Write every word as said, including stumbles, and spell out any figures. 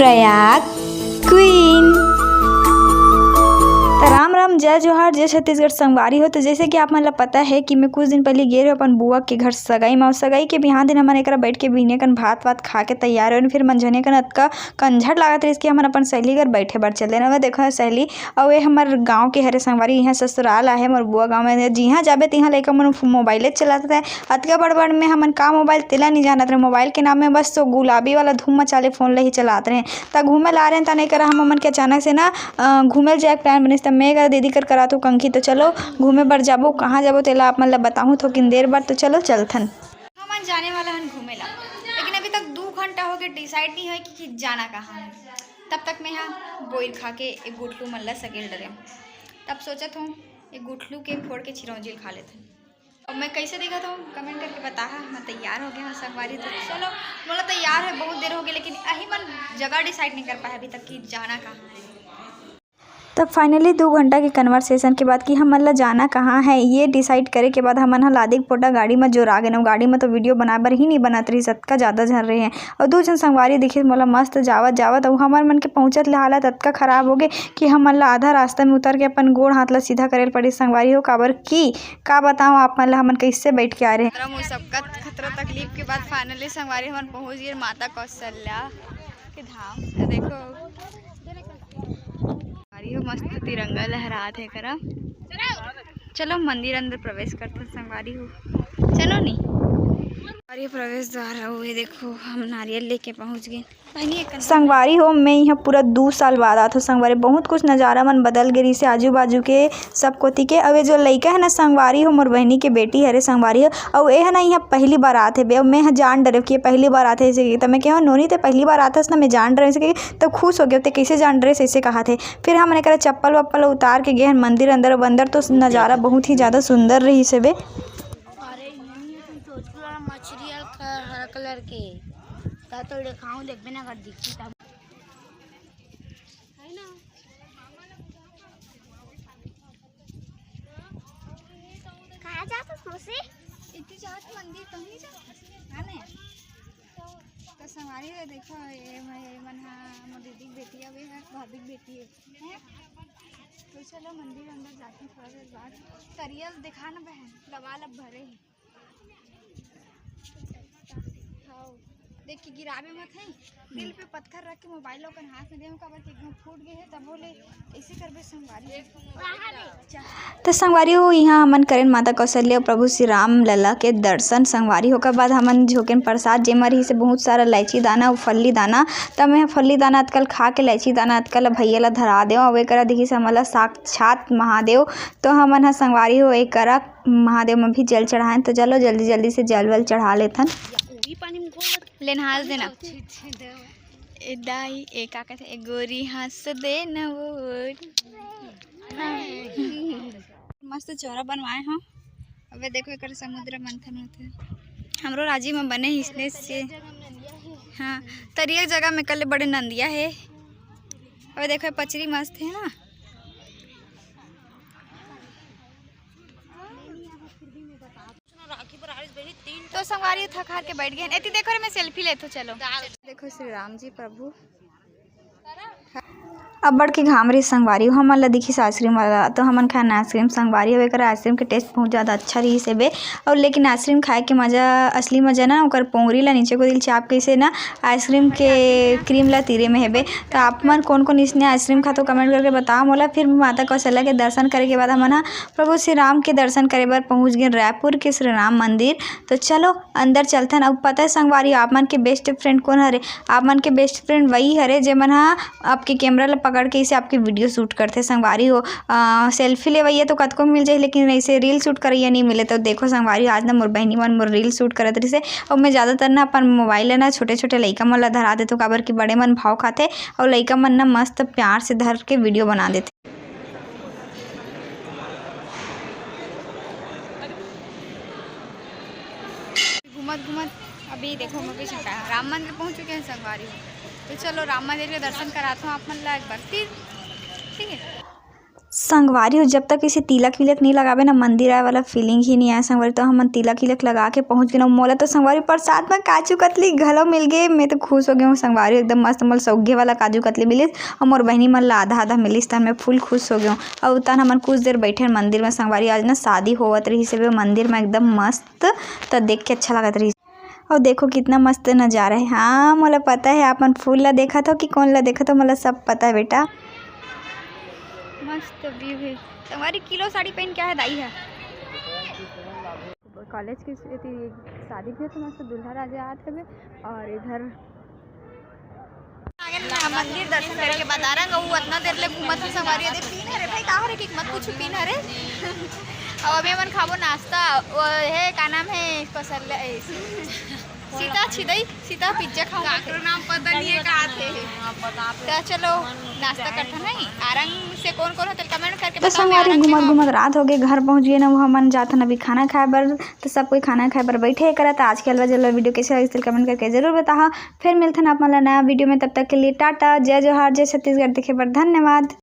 Prayag queen. त राम राम, जय जोहार, जय छत्तीसगढ़ संगवारी हो। तो जैसे कि आप मन ला पता है कि मैं कुछ दिन पहले गे रहे अपन बुआ के घर सगाई में, और सगाई के बिहान दिन हमन एकरा बैठ के बिहने कन भात वात खा के तैयार होन। फिर मन झने कन अतका कंझट लागत रहिस कि हमन अपन सहेली घर बैठे बर चल देन। अब देखो सहेली, अउ ये हमर गांव के हरे संगवारी, इहाँ ससुराल आहे मोर बुआ गांव में। जिहाँ जाबे तिहाँ लइका मन मोबाइले चलात रहे। अतका बड़ बड़ में हमन का मोबाइल तेला नहीं जानत रहे। मोबाइल के नाम में बस तो गुलाबी वाला धूम मचाले फोन ले ही चलात रहे। त घूमे ला रहे, त नहीं करा हम मन के अचानक से ना, अ, घूमे जाए के प्लान बनिस। त मैं करा दीदी कर करा तो कंखी, तो चलो घूमे बर जाबो। कहाँ जाबो तेला आप मन ला बताहूँ थोकिन देर बर। तो चलो चलथन। हमन जाने वाला हन घूमे ला, लेकिन अभी तक दू घंटा हो गए, डिसाइड नहीं होए कि, कि जाना कहाँ है। तब तक मैं हा बोइर खा के एक गुठलू मन ला सकेल डरे। तब सोचत हूँ एक गुठलू के फोड़ के चिरौंजी खा लेथन। अब मैं कैसे दिखत हूँ कमेंट करके बताहा। मैं तैयार हो गया हूँ संगवारी, तो चलो, मोला तैयार है बहुत देर हो गई, लेकिन अही मन जगह डिसाइड नहीं कर पाए अभी तक कि जाना कहाँ है। तब फाइनली दू घंटा के कन्वर्सेशन के बाद कि हमन ला जाना कहाँ है, ये डिसाइड करे के बाद हमन ह लादिक पोटा गाड़ी म जोरा गेन। गाड़ी म तो वीडियो बनाए बर ही नहीं बनत रहिस, अतका ज़्यादा झन रहे हैं। और दू झन संगवारी दिखिस मोला मस्त जावत जावत, अउ हमर मन के पहुँचत ले हालत अतका खराब हो गे कि हमन ला आधा रास्ता में उतर के अपन गोड़ हाथ ला सीधा करे ल पड़िस संगवारी हो। काबर कि का बताऊँ आप मन ला, हमन कैसे बैठ के आए रहे। खतरा मुसक्कत, खतरा तकलीफ के बाद फाइनली संगवारी हमन पहुँच गए माता कौशल्या के धाम। ये देखो, संगवारी हो, मस्त तिरंगा लहरात हे करा। चलो मंदिर अंदर प्रवेश करते हैं संगवारी हो। चलो नी। और ये प्रवेश द्वार है, वो ये देखो, हम नारियल लेके पहुंच गए। संगवारी हो, मैं यहाँ पूरा दू साल बाद आत हो संगवारी। बहुत कुछ नज़ारा मन बदल गे रहिस हे, आजू बाजू के सब कोती के। अउ ये जो लइका है ना संगवारी हो, मोर बहिनी के बेटी हरे संगवारी हो, अउ ये है ना यहाँ पहली बार आत हे बे। अउ मैं ह जान डरे कि ये पहली बार आत हे, इसे त मैं कहे, "नोनी, ते पहली बार आत हस ना, मैं जान डरे," इसे कहे, तब खुश हो गया, "ते कैसे जान डरे?" ऐसे कहा थे। फिर हमन एकरा चप्पल वप्पल उतार के गए हन मंदिर अंदर। अब अंदर तो नज़ारा बहुत ही ज़्यादा सुंदर रहिस हे बे। अरे, ये तो सोच के वाला मछली हर क-, हरा कलर के। ता तो देखाऊं, देखबे ना कर दिखी तब। है ना? कहाँ जात हस मौसी? इतनी जात मंदिर कहीं जा। हाँ ने? तो संगवारी हो, देखो, ये मैं, ये मन हा, मोर दीदी के बेटी, अबे है, भाभी के बेटी है। हैं? तो चलो मंदिर अंदर जाते हैं थोड़ा देर बाद। तरियल देखा ना बहन, लबालब भरे है। हाँ। देख के गिराबे मत है, दिल पे पत्थर रख के मोबाइल अपन हाथ में देहूं, काबर के एकदम फूट गए है, तब बोले ऐसे करबे संगवारी। तो संगवारी हो, यहाँ हमन करेन माता कौशल्या अउ प्रभु श्री राम लला के दर्शन संगवारी। ओकर बाद हमन झोकेन प्रसाद, जेमा रहिस हे बहुत सारा इलायची दाना अउ फल्ली दाना। त मैं फल्ली दाना अतकल खा के इलायची दाना अतकल भैया ला धरा देव, अउ एकरा दिखिस हमन ला साक्षात महादेव। तो हमन ह संगवारी हो एकरा महादेव में भी जल चढ़ाएन। तो चलो जल्दी जल्दी से जल वल चढ़ा लेथन। लेन हाथ देना। ए दाई, ए का कहथे, ए गोरी हंस दे न वो। मस्त चौरा बनवाए हो। अबे देखो एकर समुद्र मंथन होथे। हमरो राजी में बने ही इसने से। हाँ, तरिया जगह में कल बड़े नंदिया है। अबे देखो पचरी मस्त है ना। तो संगवारी थक हार के बैठ गए हैं। एती देखो रे, मैं सेल्फी लेथो, चलो। देखो श्री राम जी प्रभु। अब्बड़ के घाम रहिस संगवारी, हमन ला दिखिस आइसक्रीम वाला, तो हमन खाएन आइसक्रीम संगवारी। अब एकर आइसक्रीम के टेस्ट बहुत ज़्यादा अच्छा रहिस हेबे। और लेकिन आइसक्रीम खाए के मज़ा, असली मज़ा ना ओकर पोंगरी ला नीचे को दिल चाप के से ना आइसक्रीम के क्रीम ला तीरे में हेबे। तो आप मन कौन कौन इसने आइसक्रीम खाथो कमेंट करके बताओ मोला। फिर माता कौशल्या के दर्शन करे के बाद हमन ह प्रभु श्री राम के दर्शन करे बर पहुँच गेन रायपुर के श्री राम मंदिर। तो चलो अंदर चलथन। अब पता है संगवारी, आप मन के बेस्ट फ्रेंड कौन हरे? आप मन के बेस्ट फ्रेंड वही हरे जेमन ह आपके कैमरा ला पकड़ के इसे आपके वीडियो शूट करथे संगवारी हो। अ, सेल्फी लेवैया तो कतको मिल जाही, लेकिन ऐसे रील शूट करैया नहीं मिले। तो देखो संगवारी, आज ना मोर बहिनी मन मोर रील शूट करत रहिसे, और मैं ज़्यादातर ना अपन मोबाइल ला ना छोटे छोटे लइका मन ला धरा देथों, काबर कि बड़े मन भाव खाथे, और लइका मन ना मस्त प्यार से धर के वीडियो बना देथे। घूमत घूमत अभी देखो हम अभी राम मंदिर पहुंच चुके हैं संगवारी। तो चलो राम मंदिर के दर्शन कराता हूँ आप मन ला एक बार फिर, ठीक है। संगवारी हो, जब तक इसे तिलक विलक नहीं लगाबे ना, मंदिर आए वाला feeling ही नहीं आए संगवारी। तो हमन तिलक विलक लगा के पहुँच गेन। मोला तो संगवारी प्रसाद में काजू कतली घलो मिल गए। मैं तो खुश हो गई हूँ संगवारी, एकदम मस्त मोला सौघे वाला काजू कतली मिलिस और मोर बहिनी मन ला आधा आधा मिलिस, त मैं full खुश हो गई हूँ। और तहन हमन कुछ देर बैठे मंदिर में संगवारी, आज ना शादी होवत रहिस हे मंदिर में एकदम मस्त, तो देख के अच्छा लगत रहिस। और देखो कितना मस्त नजारा है। हाँ, मोला पता है, आपन फूल ला देखत हो कि कौन ला देखत हो, मोला सब पता है बेटा। मस्त view है। तुम्हारी किलो साड़ी पहन क्या है दाई है? कॉलेज के एती शादी भी है तो मस्त दूल्हा राजा आत हवे और इधर आगे ना मंदिर दर्शन करे के बाद आरंग, वो अतना देर ले घूमत हे संगवारी। अरे पीन हरे भाई, का हरे कि मत पूछू पीन हरे। अब अभी हमन खाबो नाश्ता, वो है का नाम है पसरले, ए, सीता छिदई, सीता पिज्जा खाऊंगा। काकरो नाम पता नहीं है का थे। तो चलो नाश्ता करथन है। आरंग से कौन कौन होते comment करके तो बताओ, मैं संगवारी आरंग से घूमत खाऊं। घूमत रात हो गए, घर पहुंच गए ना, वो हमन जाथन अभी खाना खाए बर। तो सब कोई खाना खाए बर बैठे हे करा। तो आज के अलवा जलवा video कैसे लगिस तेला comment करके जरूर बताहा। फिर मिलथन आप मन ला नया video में, तब तक के लिए टाटा, जय जोहार, जय छत्तीसगढ़। देखे बर धन्यवाद।